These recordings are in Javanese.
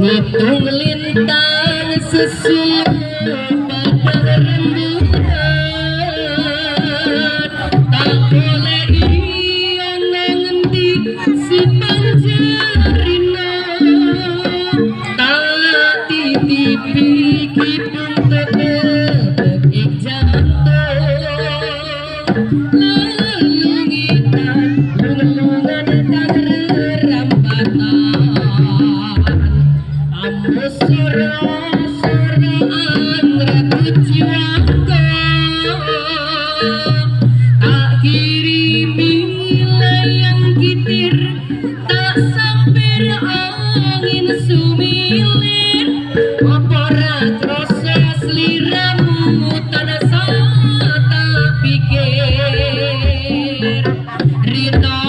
Ngitung lintang sesuai pada rembulan, tak boleh iya ngendi si panjerina, tak titipi kidung tetep ing jantung, lelungitan lelungan kang rerambatan. Tak kirimi layang kitir, tak sampir angin sumilir, apa ra krasa sliramu tanasa tak pikir. Rina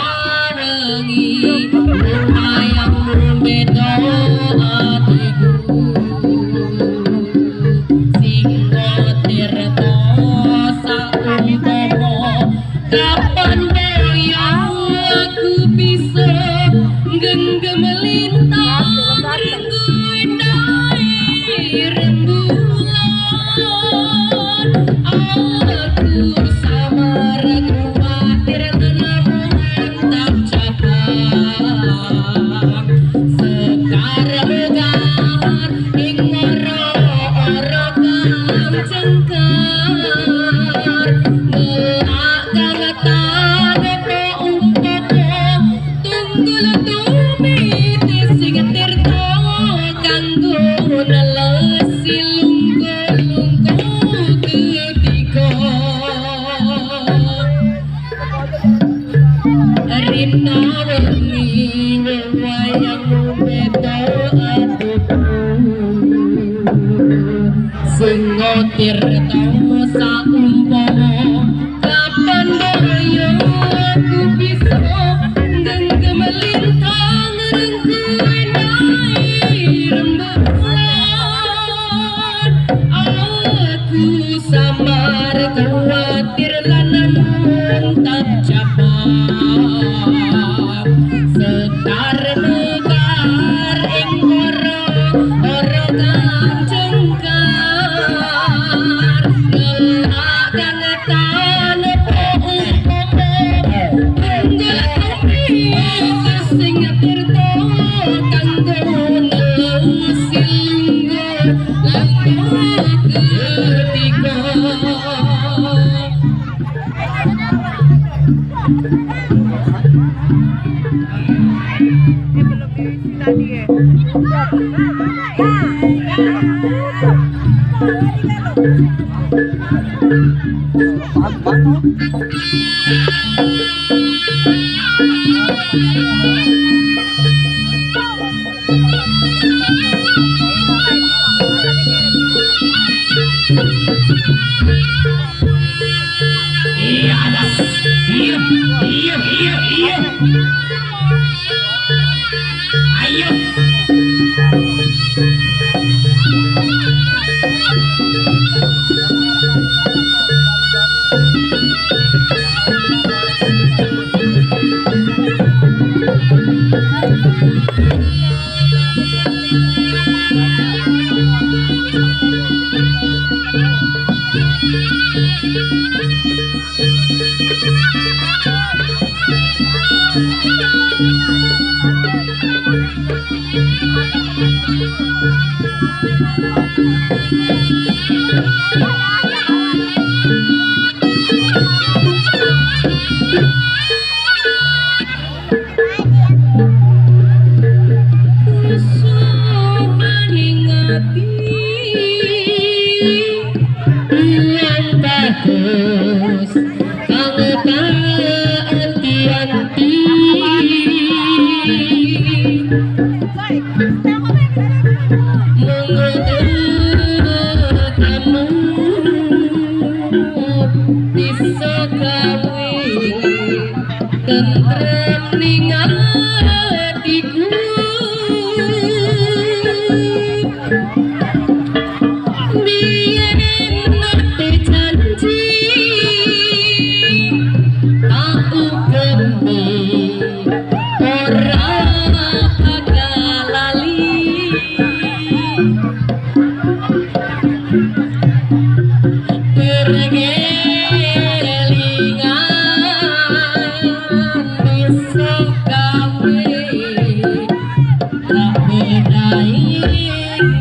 wengi lumayan beda atiku, kapan boyong aku bisa genggam lintang renggu indah rembulan. Aku samar kuatir namun tak capang, sekar megar ing ora kang cengkar. Rina wengi wayang beda atiku, sing tirta saumpama kapan boyo aku bisa genggam lintang rengku endahe rembulan. Aku samar kuwatir lan namun tak capang, sekar mekar ing ora ora kang cengkar. Ngelak kang tanpa umpama tunggul tumite sing tirta kanggo nelesi lungguh langkah ketiga. Ini belum diisi tadi ya. Ya.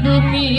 Bumi.